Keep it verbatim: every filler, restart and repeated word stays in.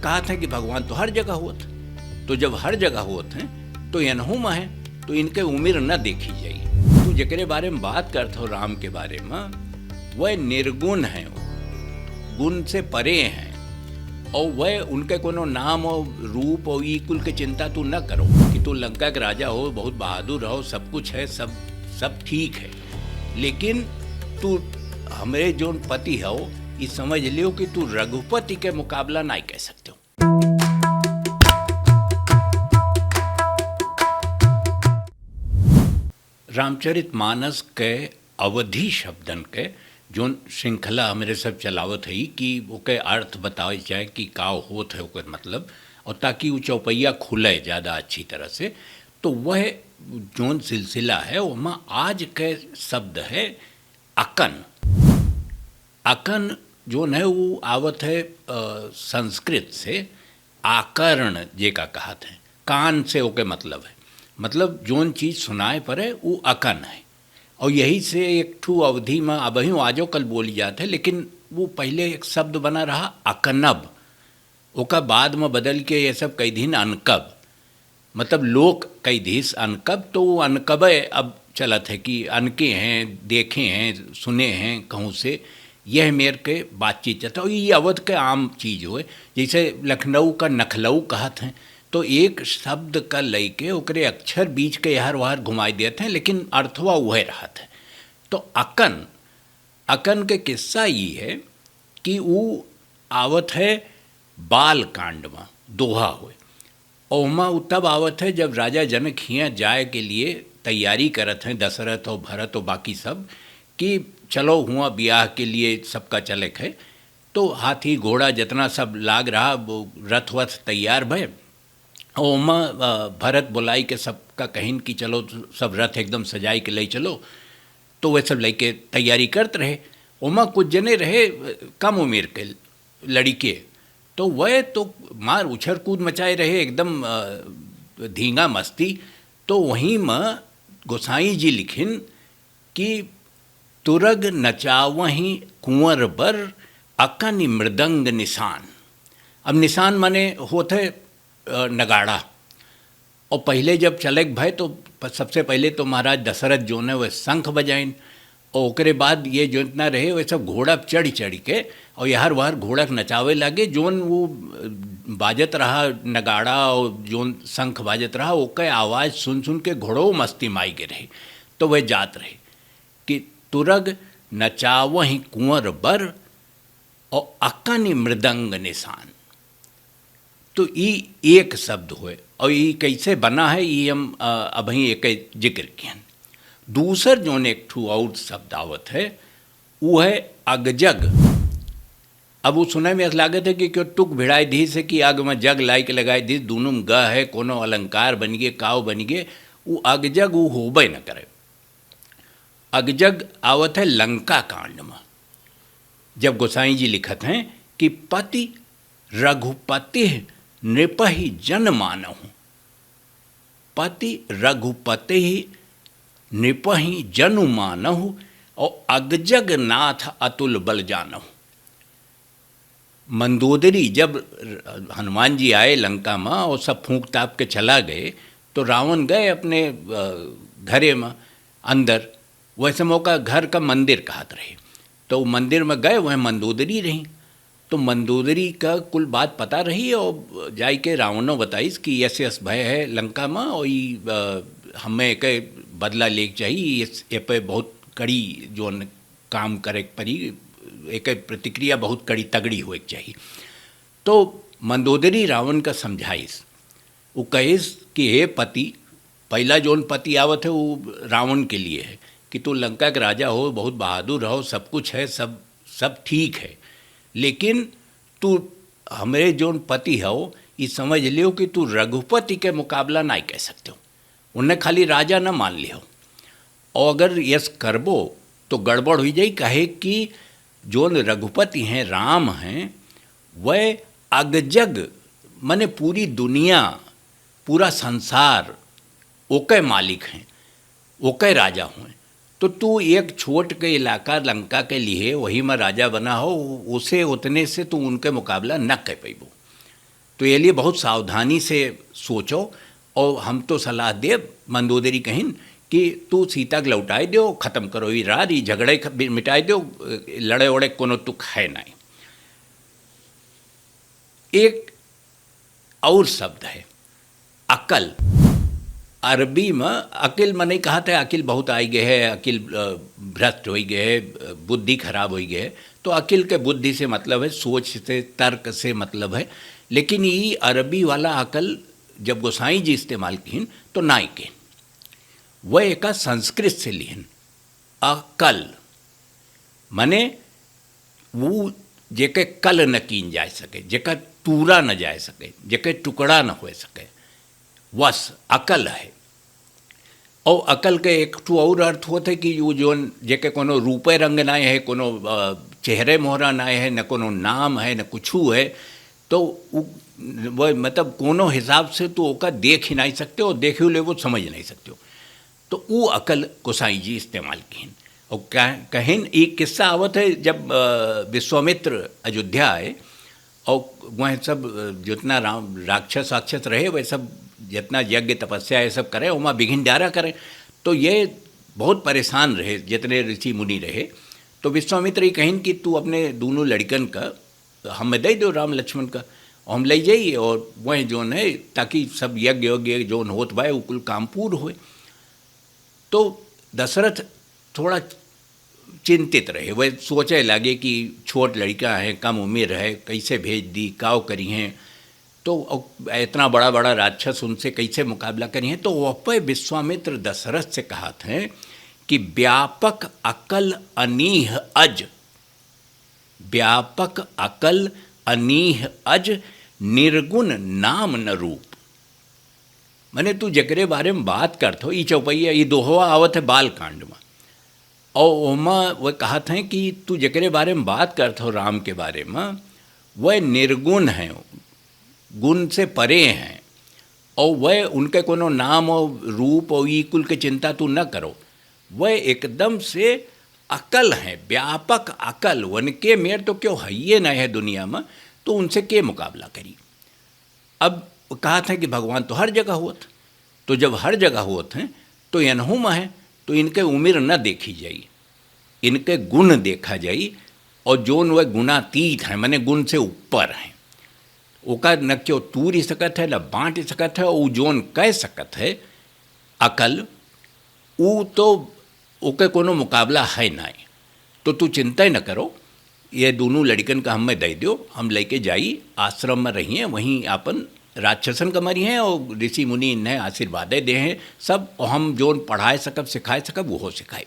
कहत हैं कि भगवान तो हर जगह होत, तो जब हर जगह होत हैं तो एनहू में है, तो इनके उम्र न देखी जाई। तू जेकरे बारे में बात करत हो, राम के बारे में, वह निर्गुण हैं, गुण से परे हैं। और वह उनके कोनो नाम और रूप और ई कुल के चिंता तू न करो कि तू लंका के राजा हो, बहुत बहादुर हो, सब कुछ है, सब सब ठीक है, लेकिन तू हमरे जोन पति हो, ई समझ लियो कि तू रघुपति के मुकाबला नहीं कर सकते हो। रामचरित मानस के अवधी शब्दन के जोन श्रृंखला हमरे सब चलावत है कि ओके अर्थ बतावे जाए कि का होत है ओकर मतलब, और ताकि उ चौपैया खुले ज़्यादा अच्छी तरह से। तो वह जोन सिलसिला है, ओमा आज के शब्द है अकन। अकन जोन है, वो आवत है, अ, संस्कृत से आकर्ण, जेका कहत हैं, कान से ओके मतलब है, मतलब जोन चीज सुनाए पड़े, वो अकन है। और यही से एक ठू अवधी में अबहियों आजो कल बोली जात है, लेकिन वो पहले एक शब्द बना रहा अकनब, ओका बाद में बदल के ये सब कई दिन अनकब, मतलब लोक कई दिस अनकब, तो वो अनकबे अब चलत है कि अनके हैं, देखे हैं, सुने हैं कहूँ से, यह मेर के बातचीत चलत है। और ये अवध के आम चीज होए, जैसे लखनऊ का नखलऊ कहत हैं, तो एक शब्द का लइके ओकरे अक्षर बीच के यहर वहर घुमाई देत हैं, लेकिन अर्थवा वह रहत है। तो अकन, अकन के किस्सा ई है कि ऊ आवत है बाल कांड में, दोहा होए। ओहमा ऊ तब आवत है जब राजा जनक हियाँ जाए के लिए तैयारी करत हैं, दशरथ और भरत और बाकी सब, कि चलो हुआ ब्याह के लिए सबका चले के है। तो हाथी घोड़ा जितना सब लाग रहा, वो रथ वथ तैयार भय। ओमा, अ, भरत बुलाई के सबका कहिन कि चलो सब रथ एकदम सजाई के ले चलो। तो वे सब लेके तैयारी करत रहे। ओमा कुछ जने रहे, अ, कम उम्र के लड़िके, तो वह तो मार उछर कूद मचाए रहे एकदम, अ, धींगा मस्ती। तो वहीं में गोसाई जी लिखिन कि तुरग नचावहीं कुंवर बर अकनि मृदंग निशान। अब निशान माने होत है, अ, नगाड़ा। और पहले जब चले के भय तो प-, सबसे पहले तो महाराज दशरथ जोन है वह शंख बजाइन, और ओकरे बाद ये जो इतना रहे वह सब घोड़ा पे चढ़ चढ़ के और यहर वहर घोड़ा के नचावे लागे। जोन वो, अ, बाजत रहा नगाड़ा और जोन शंख बाजत रहा, ओके आवाज सुन सुन के घोड़ो मस्ती माई के रहे। तो वह जात रहे कि तुरग नचावहि कुंवर बर और अकनि मृदंग निशान। तो ई एक शब्द होए और ई कैसे बना है, ई हम, अ, अबहीं एक जिक्र किहन। दूसर जोन एक ठू और शब्द आवत है, वो है अगजग। अब वो सुने में ऐसा लागत है कि क्यों टुक भिड़ाई दी से कि आग में जग लाई के लगाई दी, दोनों में ग है, कोनो अलंकार बन गए, काव बन गए, वो अगजग वो होबे न करे। अगजग आवत है लंका कांड में, जब गोसाई जी लिखत हैं कि पति रघुपति नृपहि जन मानहु, पति रघुपति नृपहि जनु मानहु, और अगजग नाथ अतुल बल जानहु। मंदोदरी जब हनुमान जी आए लंका में और सब फूंक ताप के चला गए, तो रावण गए अपने, अ, घरे में अंदर। वैसे मौका घर का मंदिर कहत रहे, तो मंदिर में गए, वह मंदोदरी रही। तो मंदोदरी का कुल बात पता रही और जाई के रावणो बताइस कि यस यस भय है लंका में और ई, अ, हमें एक बदला लेके चाहिए, ये, ये पे बहुत कड़ी जोन काम करे के पड़ी, एक प्रतिक्रिया बहुत कड़ी तगड़ी होए के चाहिए। तो मंदोदरी रावण का समझाइस, वो कहिस कि हे पति, पहला जोन पति आवत है वो रावण के लिए है कि तू लंका के राजा हो, बहुत बहादुर हो, सब कुछ है, सब, सब ठीक है, लेकिन तू हमरे जोन पति हो, ई समझ लियो कि तू रघुपति के मुकाबला नहीं कर सकते हो। उन्हें खाली राजा न मान लियो। और अगर यस करबो तो गड़बड़ हुई जाई, काहे कि जोन रघुपति हैं, राम हैं, वह अगजग, माने पूरी दुनिया, पूरा संसार ओके मालिक हैं, ओके राजा हुए। तो तू एक छोट के इलाका लंका के लिए वही में राजा बना हो, उसे उतने से तू उनके मुकाबला न कर पैबो। तो ये लिए बहुत सावधानी से सोचो। और हम तो सलाह देब, मंदोदरी कहिन, कि तू सीता के लौटाए दो, खत्म करो ये रार, ये झगड़े ख-, बि-, मिटाए दो, लड़े ओड़े कोनो तुक है नहीं। एक और शब्द है अकल। अरबी में अकिल मने कहत है, अकिल बहुत आई गए है, अकिल, अ, भ्रष्ट होई गए है, अ, बुद्धि खराब होई गए है। तो अकिल के बुद्धि से मतलब है, सोच से, तर्क से मतलब है। लेकिन ई अरबी वाला अकल जब गोसाई जी इस्तेमाल किहिन तो नाई किहिन, वह एका संस्कृत से लिहिन अकल, मने वो जेके कल न कीन जाए सके, जेका तूरा न जाए सके, जेके टुकड़ा न हो सके, वस अकल है। और अकल के एक ठो और अर्थ होत है कि वो जोन जेके कोनो रूपे रंग नाय है, कोनो, अ, चेहरे मोहरा नाय है, न कोनो नाम है, न कुछू है, तो उ, वो मतलब कोनो हिसाब से तो ओका देख ही नहीं सकते और देखे ले वो समझ नहीं सकते हो। तो उ अकल गोसाई जी इस्तेमाल किहिन। और कह-, कहिन एक किस्सा आवत है, जब, अ, विश्वामित्र अयोध्या आए और वह सब, अ, जितना राम, राक्षस वाक्षस रहे, वह सब जितना यज्ञ तपस्या ये सब करे, ओमा विघ्न डारा करे। तो ये बहुत परेशान रहे, जितने ऋषि मुनि रहे। तो विश्वामित्र ये कहिन कि तू अपने दोनों लड़कन का हमें दे दो, राम लक्ष्मण का, और हम ले जाइए, और वह जोन है, ताकि सब यज्ञ यज्ञ जोन होत बाय, वो कुल काम पूर होए। तो दशरथ थोड़ा चिंतित रहे, वह सोचे लागे कि छोट लड़का है, कम उम्र है, कैसे भेज दी, काव करी हैं, तो इतना बड़ा बड़ा राक्षस, उनसे कैसे मुकाबला करी हैं। तो वह पे विश्वामित्र दशरथ से कहत हैं कि व्यापक अकल अनीह अज, व्यापक अकल अनीह अज, निर्गुण नाम न रूप। मने तू जेकरे बारे में बात करत हो, ई चौपैया, ई दोहवा आवत है बाल कांड में। और ओमा वह कहत हैं कि तू जेकरे बारे में बात करत हो, राम के बारे में, वह निर्गुण हैं, गुण से परे हैं, और वह उनके कोनो नाम और रूप और ई कुल के चिंता तू न करो। वह एकदम से अकल हैं, व्यापक अकल, उनके मेर तो क्यों हइये नहीं है दुनिया में, तो उनसे के मुकाबला करी। अब कहत हैं कि भगवान तो हर जगह होत, तो जब हर जगह होत हैं, तो इनहू में है, तो इनके उम्र न देखी जाई, इनके गुण देखा जाई, और जोन वह गुणातीत हैं, माने गुण से ऊपर हैं, ओका न क्यों तूरी सकत है, न बांट सकत है, और जोन कह सकत है अकल, ऊ तो ओके कोनो मुकाबला है नाय। तो तू चिंता न करो, ये दोनों लड़कन का हमें दे दो, हम लेके जाई, आश्रम में रहिए, वहीं आपन राक्षसन का मरी हैं और ऋषि मुनि इन्हें आशीर्वादे दे हैं सब, और हम जोन पढ़ाए सकब, सिखाए सकब, वो सिखाए।